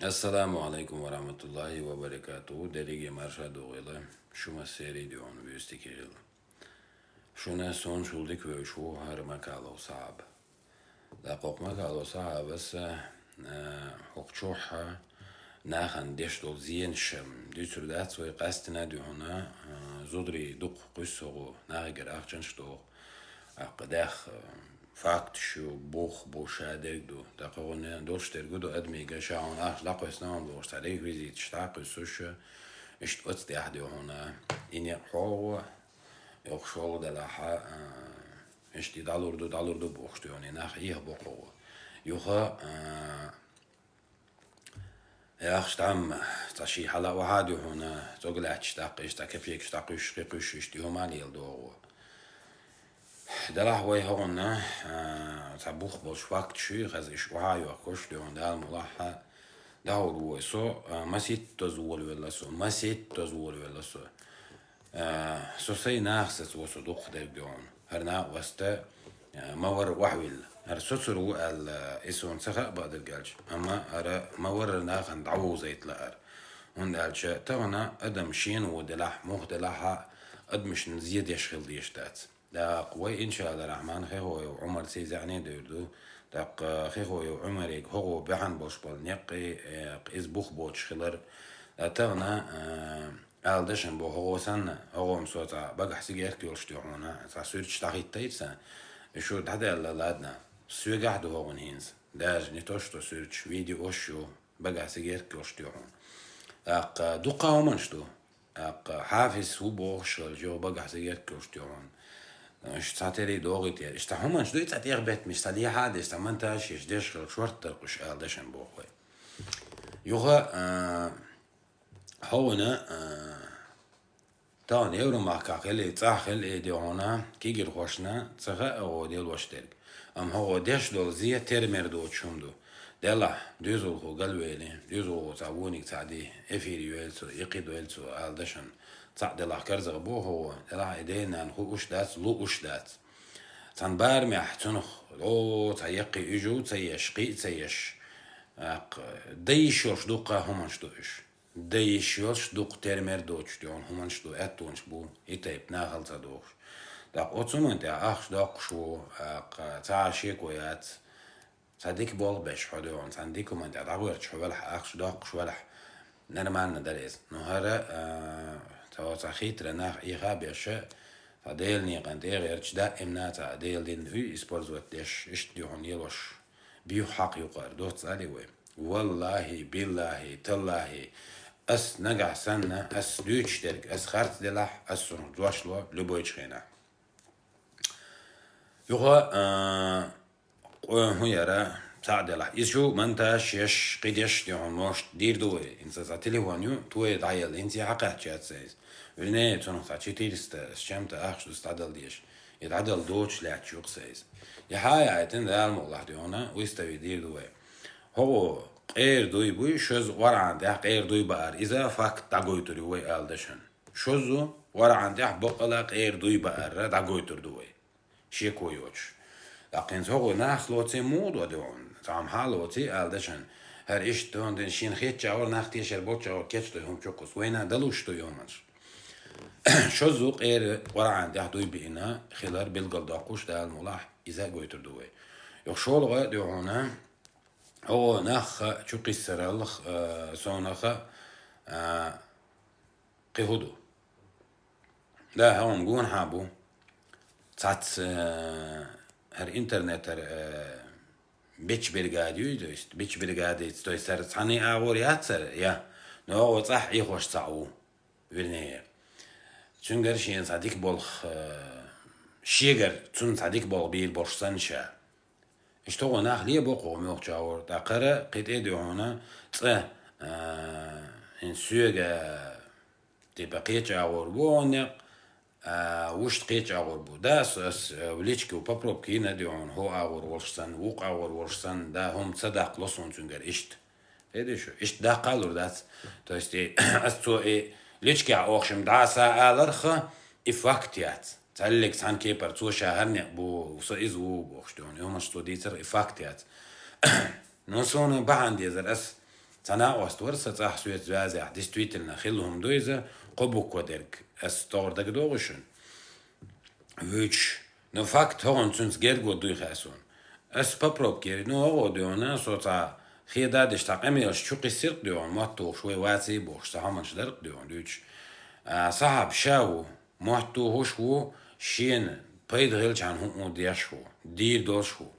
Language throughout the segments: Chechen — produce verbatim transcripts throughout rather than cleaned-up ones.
Ассаламу алейкум ва рахматуллахи ва баракатуху. Дерриге марша догӀийла. Шу массерий духьун вуьстике хила. Шуна сон шул дика вевш ву хӀара Макалов Сахьаб. ДӀакхокху Макалов Сахьабас, а, хӀокху чохь нахана деш долу зенаш дуьйцур дац вай къаьстина духьуна, а, зударий дукха кхуьссу хӀокху нахигара ахчанаш доху. Аккха дехха, а, факташ ю, бух бу, ша дерг ду. ТӀаккха хӀуна долуш дерг ду адамига, ша хьуна ахча дӀакхуьссина хьуна бохуш, цхьа реквизиташ дӀакхуьссуш, иштта оцу тӀехь ду хьуна, и некъ хьогӀо, йоккха шолгӀа делахьа, а, иштта и дӀалур ду, дӀалур ду бохуш ду хьуна, и нах ийха боккхугӀо. Юха, а, яхаш тӀам, цхьа ший хьала а вахьа ду хьуна, цӀога лаьтташ даккхийша, цхьа кепекаш дӀакхуьйсуш, кхин кхуьйсуш, иштта и хӀума леладогӀо. Делахь вай хӀокхунна, а, цхьа бух болуш факташ ю, хаза иштта охьа а йохкуш, дуьхьал Дала мукъ лахь, дӀахьур ву вай. Со, а, маситтаза волавелла со, маситтаза волавелла со. А, со сайн нахаца ву со дукхахдерг дуьхьал. ХӀара накъост, а, ма варра охьавилла. ХӀара соцур ву аьлла, и суна ца хаьа бакъдерг аьлча. Амма хӀара ма варра нахана дӀавовзайта лаара. ХӀунда аьлча тахана адам шена ву делахь, муха делахь а, адамашна зе деш хила дезаш дац. ТӀаккха вай, иншаАллахӀ рахьман, Хехоев Ӏумарций зӀене а девр ду. ТӀаккха Хехоев Ӏумарега хӀокхо баьхьна болуш болу некъий, э, иза бух боцуш хилар. Ткъа тахана, э, ала дашан боху хӀокхо санна, хӀокхо-м со цхьа багахь сигарка йолуш ду хьуна, цхьа суьрташ дӀахӀиттайта сан, и шу дӀадаьлла, ладна. Соьгахь ду хӀокхуьнан хӀинца. Даже не то что суьрташ, видеош ю, багахь сигарка йолуш ду хьуна. ТӀаккха дуккха а хӀуманаш ду. ТӀаккха Хьафис ву бохуш хилча, юха багахь сигарка йолуш ду хьуна. Иштта цхьатерий догӀуьйту яра. Иштта хӀуманаш ду и цхьа тӀехбеттамаш, цхьа лехьа а деш, цхьа монтаж еш, деш хилча, шортта кхуьуш ала дашан боху вай. Юха, а, хьо вина, а, тахана Евромахкахь хили, цӀахь хили, и ду хьуна, кегирхошна ца хаьа гӀо делош дерг. Амма хӀокхо деш долу зе тера-мера доцуш хӀума ду. Делахь, доьзалхо галвели, доьзалхо цхьа вониг цхьа ди, эфир йойла цо, и кхидойла цо, ала дашан, цхьаъ делахь карзах боху хӀокхо, делахь и ден-нана хууш дац, лууш дац. Цхьана барамехь цунах, о, цхьа яккхий уьжу ца еш, кхиъ ца еш, аккха, дан йиш йолуш дуккха а хӀуманаш ду уьш. Дан йиш йолуш дуккха тера-мера доцуш ду хьуна хӀуманаш ду, аьттонаш бу, и тайпа нахала ца дохуш. ТӀаккха оцу хӀуманна тӀехь ахча доккхуш ву, аккха, цхьа а шеко яц. Цхьа дика болх беш хьо ду хьуна, цхьана дика хӀуманна тӀехь дӀагӀоьрташ хьо велахь, ахча доккхуш велахь, нормально дара иза. Но хӀара, а, цо цхьа хитра нах ийха а беш, цхьа Делан некъан тӀе а гӀерташ, даимна цхьа Делан дин уьй использовать деш, иштта ду хьуна лелош, буьйху хьакха юкъара, доцца али вай. Валлахи, биллахи, таллахи, ас нагахь санна, ас дуьйцуш дерг, ас харц делахь, ас цунах дош ло любойчу хенахь. Юха, а, къо хӀун яра, цхьаъ делахь. Иза шу монтаж еш, кхидеш, дуьхьал мошт дийр ду вай. ХӀинца цхьа телефон ю, той дӀаелла, хӀинца хьакхаьчча яц сан иза. Вернее, цунах цхьа четыреста с чем-то ахча ду сан дӀадала дезаш. И дӀадала доцуш лаьтташ ю-кх сан иза. И хьа а яйтина, Дала мукъ лахь дуьхьал, выставить дийр ду вай. ХӀокхо къера дуй буй, шозза оргӀан тӀехь къера дуй баар. Иза факт дӀагойтур ю вай ала дашан. Шозза оргӀан тӀехь баккъала къера дуй баарра дӀагойтур ду вай. Шеко йоцуш. ТӀаккха хӀинца хӀокхо нах лоций муха до дуьхьал? Цхьамма хьа а лоций ала дашан. ХӀара иштта дона дина шена хетта чагӀор нах тешар боцу чагӀор кечдой хӀума чуккхус. Вайна далуш ду йоманаш. Шозза къера оргӀан тӀехь дуй биъна хилар билгал доккхуш Дала мукъ лахь, иза а гойтур ду вай. Юха шолгӀа а дуьхьуна, хӀокхо нах чу кхиссараллах, а, сонах а, а, кхин хӀун ду? Да, хьо-м гонахьа бу. Цац, э, хӀара интернетара, э, бича бригада ю, то есть, бича бригада, то есть, хӀара цхьанний агӀор яцара, я, но хӀокхо цӀахь Ӏехош цхьаъ ву, вернее. Цуьнгара шена цхьа дика болх, э, шегара цунна цхьа дика болх бийр болуш санна ша. Иштта хӀокхо нах лебо кхо муьлххачу агӀор, тӀаккха хӀара кхин тӀе а дуьхьуна цкъа, а, хӀинца соьга, типа, кхечу агӀор бу хьуна некъ, а, вуьшта кхечу агӀор бу. Да, ас, ас, а, в личке попробка йина а дуьхьуна, хӀо агӀор волуш санна, вукху агӀор волуш санна, да, хӀума ца даккхало суна цуьнгара иштта. Хедиш шу? Иштта даккха а лур дац. То есть, и, ас цо и личкехь охшим дӀа а са аларха, и факт яц. Цхьаллиг цхьана кепара цо ша хӀара некъ бу, со иза ву бохуш дуьхьуна. Йомаш цо дийцарх и факт яц. Но суна бахьана дезар ас Цхьа накъост вар са цӀахь соьца звязехь, действительно, хилла хӀума ду иза, кхо буква дерг. Ас тохар дага догӀу шуна. Вуьйцуш. Ну, факт хӀогӀун цуьнца герго дуй хаьа суна. Ас попробка яри, ну, хӀогӀо дуьйхьуна, со цхьа хедадеш цхьа къамелаш чу кхиссиркх дуьйхьуна, мотт тухуш вай ваций бохуш, цхьа хӀуманаш даркх дуьйхьуна дуьйцуш. А, сахьаб ша ву, мотт тухуш ву, шена пайда хилчхьана хӀуъу деш ву, дийр долуш ву.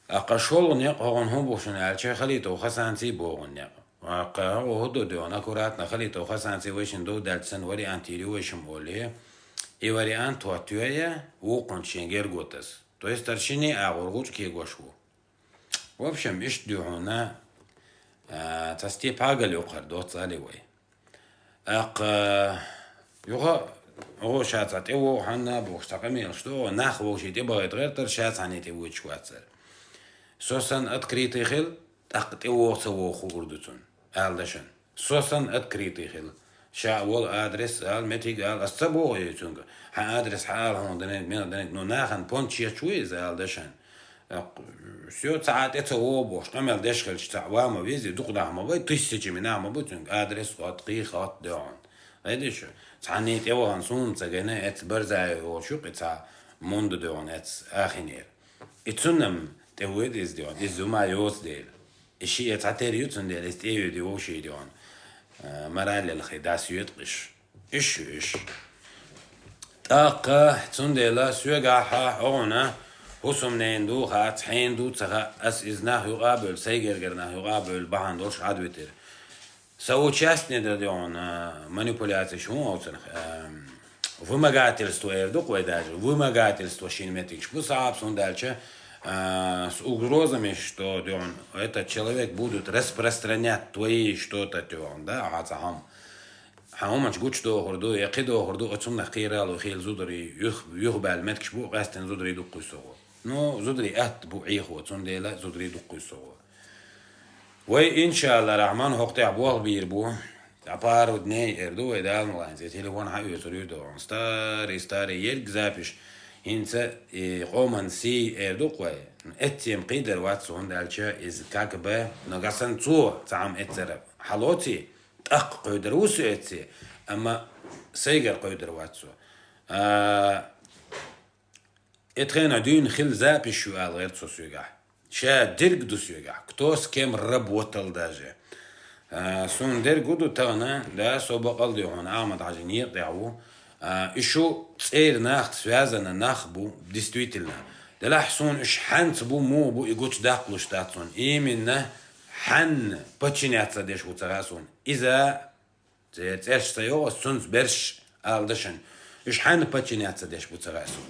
Аккха шолгӀа некъ хӀогӀун хӀун бу шуна аьлча, Халитов Хасанций богӀун некъ. Аккха хӀогӀу хӀу ду дуьйхьуна, аккуратно Халитов Хасанций вайшин дов даьлча санна вариант йийр ю вайшимма олий. И вариант хӀоттайой, вукхунца шен герго таса. То есть старшиний агӀор гӀучу кегош ву. В общем, иштта дуьйхьуна, а, цхьа степагал юкхара доцца али вай. Аккха, юха, оха ша цхьа тӀевогӀу хьанна бохуш, цхьа къамелаш ду, нах вовший тӀебахийта гӀертара, ша цхьанний тӀе вуьйцуш вацара. Со санна открытый хила, тӀаккха тӀевогӀу ца вогӀу хуур ду цунна, ала дашан. Со санна открытый хила. Ша а волу адрес ала, метиг ала, ас ца боху ю цуьнга. Хьан адрес хьан ала хьуна данайта, мела данайта, ну, нахана понт чечу ву иза, ала дашан. Всё, цхьа а тӀе ца вогӀу бохуш, къамел деш хилча, цхьа а ва ма вези, дукха нах ма вай, тысячами нах ма бу цуьнга, адрес хӀотта, кхий хӀотта дуьйхьуна. Айди шу, цхьанний тӀе вахана суна ца гайна, эцца Барзаев волчу юкъе цхьа мунда дуьйхьуна эцца ахинера. И цунна-м тӀе вуьйда иза дуьйхьуна, иза зума йоцу дела. И ши э цхьа тера ю цундела, иза тӀе а вуьйда вовший дуьйхьуна. Э, мораль лелхий, дас йоьду-кх иша. Иша ю, иша. ТӀаккха, цундела, соьгахьа, хӀогӀуна, хӀусамнена ду, хац, хьенан ду, ца хаьа, ас иза нах юкъа а бевлла, сайгергара нах юкъа а бевлла, бахьана долуш Ӏадвитира. Соучастник дан дуьйхьуна, манипуляцеш хӀун оцунах, эм, вымогательство эр ду-кх вай даже, вымогательство шина меттигаш бу сахьаб, хӀунда аьлча, а, с угрозами, что дуьйхьуна, этот человек будут распространять твои что-то дуьйхьуна, да, ахьа цхьа хӀума. Хьан хӀуманаш гучудохур ду, я кхидохур ду, оцунах кхерало хила зударий, юх-, юхабаьлла меттигаш бу, къаьстина зударий дуккхуьйсу гӀо. Ну, зударий атта бу Ӏехо, цундела зударий дуккхуьйсу гӀо. Вай, иншалла рахьман, хӀокху тӀехь болх бийр бу. Цхьа пару дней эр ду вай, Дала мукълахь, цӀе телефон хьан оьцур ю догӀун. Старый, старый, ерг запись. ХӀинца и къоман сий эр ду-кх вай. Эццем кхийдар вац, хӀунда аьлча иза как бы, но гасан цо цхьа хӀума эццара хьалоций, тӀаккха кхойдар ву со эцций, амма сайгара кхойдар вац со. А, И тхайна дуьйна хила запись ю ала гӀерта со соьгахь. Ша дерг ду соьгахь. Кто с кем работал даже. А, суна дерг хӀу ду тахана, да, со бакъал дуьйхьуна Ахьмад-Хьажин некъа тӀехь ву. А, и шу цӀера нах, связана нах бу, действительно. Делахь суна уьш хьанца бу, муха бу, и гучудаккхалуш дац суна. Именно хьанна подчиняться деш ву ца хаьа суна. Иза Церан цӀерш ца йогӀу ас цунца берш ала дашан. Уьш хьанна подчиняться деш бу ца хаьа суна.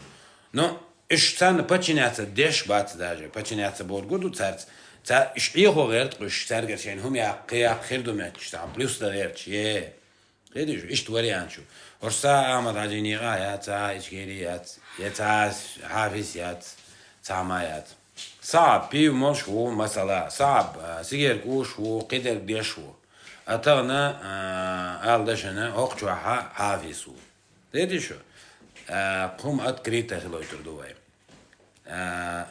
Но уьш царна подчиняться деш бац даже. Подчиняться бохург ду цаьрца. Ца, уьш Ӏехо гӀерта уьш, цаьргара шайна хӀума яккха, кхин яккха хир ду моьттуш, цхьа плюс дан гӀерташ. Е. Кхидуш, иштта вариант ю. ХӀорш ца Ахьмад-Хьажин некъа яц, ца Ичкери яц, я ца Хьафиз яц, ца хӀума яц. Сахьаб пив молуш ву, масала, сахьаб, а, сигер куш ву, кхидерг деш ву. А тахана, а, ала дашана, хӀокху чохьа Хьафиз ву. Дедиш шу? А, кхум открыто хилойтур ду вай. А,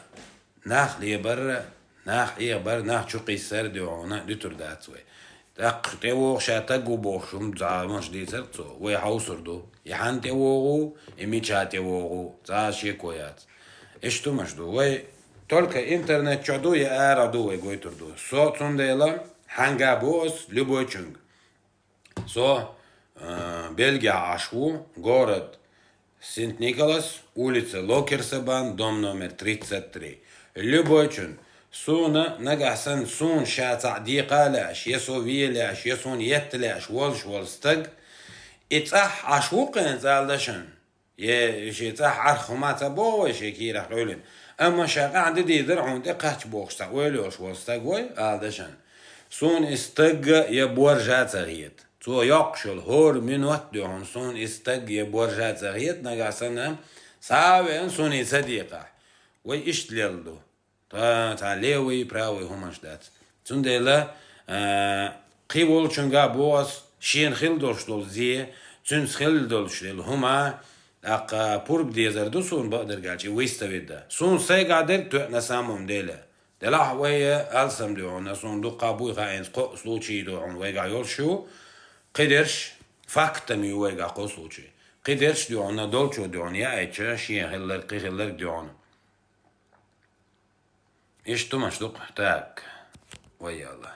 нах лебар, нах Ӏехабар, нах чу кхиссар дуьхьуна дуьтур дац вай. ТӀаккха тӀевогӀу ша таг ву бохуш хӀума заманаш дийцар цо. Вай хьовсур ду. И хьанна тӀевогӀу, и мича тӀевогӀу, цкъа а шеко яц. Иштта хӀумаш ду. Вай только интернет чохь ду, я ара ду вай гойтур ду. Со цундела хьанга бу ас любойчунга. Со, э, Бельгия Ӏаш ву, город Сент-Николас, улица Локерсабан, дом номер тридцать три. Любойчун, суна нагахь санна суна ша цхьаъ декха а лаьаш, я со ве лаьаш, я суна етта лаьаш волуш волу стаг, и цӀахь Ӏаш ву кхин цӀалдашан. Е, шен цӀахь Ӏарх хӀума ца боху вай шен кийрахь къевлина. Амма ша къаьхьа де дийр дара хьуна тӀе кхаьчча бохуш цхьа ойла йолуш волу стаг вай, ала дашан. Суна и стагга я боржа ца хета. Цо йоккхуш йолу хӀора минот дуьхьуна суна и стагга я боржа ца хета, нагахь санна, схьа а веана суна и ца декхахь. Вай иштта лелла ду. Ткъа цхьа левый, правый хӀуманаш дац. Цундела, а, кхин волчунга боху ас, шена хила долуш долу зе, цуьнца хила долуш долу хӀума, тӀаккха пурба дезар ду суна бакъдерг аьлча, и выставить дан. Суна сайга дерг тоьа на самом деле. Делахь вай алсам дуьхьуна, суна дуккха буй хаьинца кхо случай дуьхьуна вайгахь йолуш ю, кхидерш фактами ю вайгахь кхо случай. Кхидерш дуьхьуна, долчо дуьхьуна яайча, шен хилларг, кхин хилларг дуьхьуна. Иштта тумаш ду-кх, так, вай яла.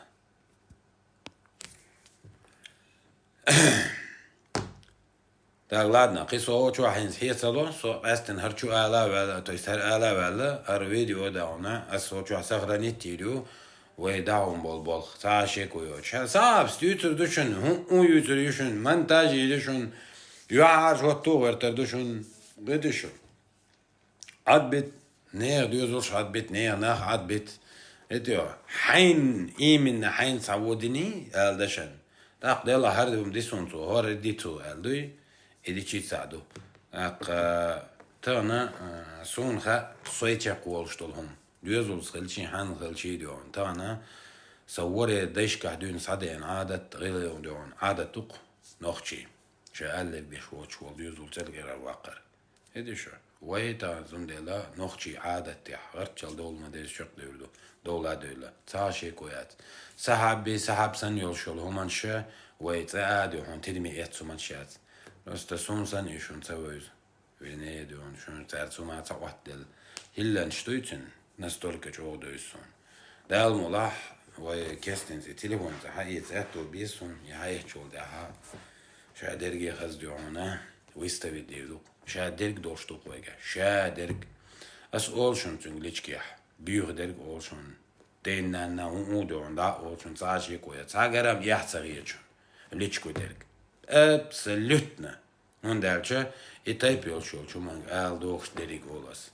Так, ладно, кхин со чохь хӀинца хьецало, со къаьстина хӀара чу ала а ваьлла, то есть хӀара ала а ваьлла, хӀара видео а даьхна, ас со чохь сохранить йийр ю, вай дӀахьун болу болх, цхьа а шеко йоцуш. Ша сахьабас дуьйцур ду шуна, хӀун, хӀун юьйцур ю шуна, монтаж йийр ю шуна, юьхьӀаьржа хӀотту гӀертар ду шуна, гӀи ду шу. Ӏадбит, нехан доьзалш Ӏадбит, нехан нах Ӏадбит. ХӀетте, хьайн, именно хьайн цхьа ву дини, ала дашан. ТӀаккха Делла хӀара ду ди суна цо, хӀора ди цо, аьлла дуй, и дичи цхьаъ ду. ТӀаккха тахана, а, суна хаьа, со чекхволуш долу хӀума. Доьзалца хилчий, хьанна хилчий дуьхьуна. Тахана сан варе дайшкахь дуьйна схьадеана Ӏадат, гӀиллакх дуьхьуна Ӏадат ду-кх нохчий. Ша аьлларг деш воцуш волу доьзал цӀелгӀерар ваккхар. ХӀетте шу, вай тахана зундела нохчий Ӏадат тӀехь, гӀарччалла довла ма деза чекхдевр ду, довла а девлла. Цхьа а шеко яц. Сахьаби, сахьаб санна йолуш йолу хӀуманаш вай цӀа а дуьхьуна тидаме эцна хӀуманаш яц. Просто суна санна и шуна ца вевза. Вернее, дуьхьуна шуна цара цу ма ца Ӏоттаделла. ХӀилланаш дуй цуьнан, настолько чӀогӀа девза суна. Дала мукъалахь, вай кестинца и телефонца хьаэца аьтто беза суна, и хьаэцчул тӀаьхьа ша дерриге хаза дуьхьуна выставить дийр ду. Ша дерг долуш ду-кх вайга, ша дерг. Ас олу шуна цуьнга личкехь, буьйха дерг олу шуна. Ден-нанна хӀун у дуьхьуна дӀа а олу шуна, цхьа а шеко яц. Цхьа грамм эхь ца хета шуна личко дерг. Абсолютно. ХӀунда аьлча и тайпа йолуш йолчу хӀуманга ала дохуш дерриг олу ас.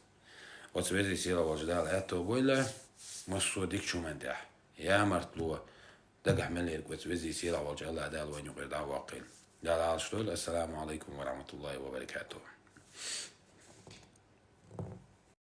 Оцу везий сийлахь волчу Дала аьтто бойла, массо а дикачу хӀуманна тӀехь. Ямартло, дагахь мел ерг оцу везий сийлахь волчу АллахӀ Дала вайна юкъара дӀа а воккхийла. Дала Ӏалаш дойла. Ассаламу Ӏалайкум ва рахьматуллахӀи ва баракатухӀу.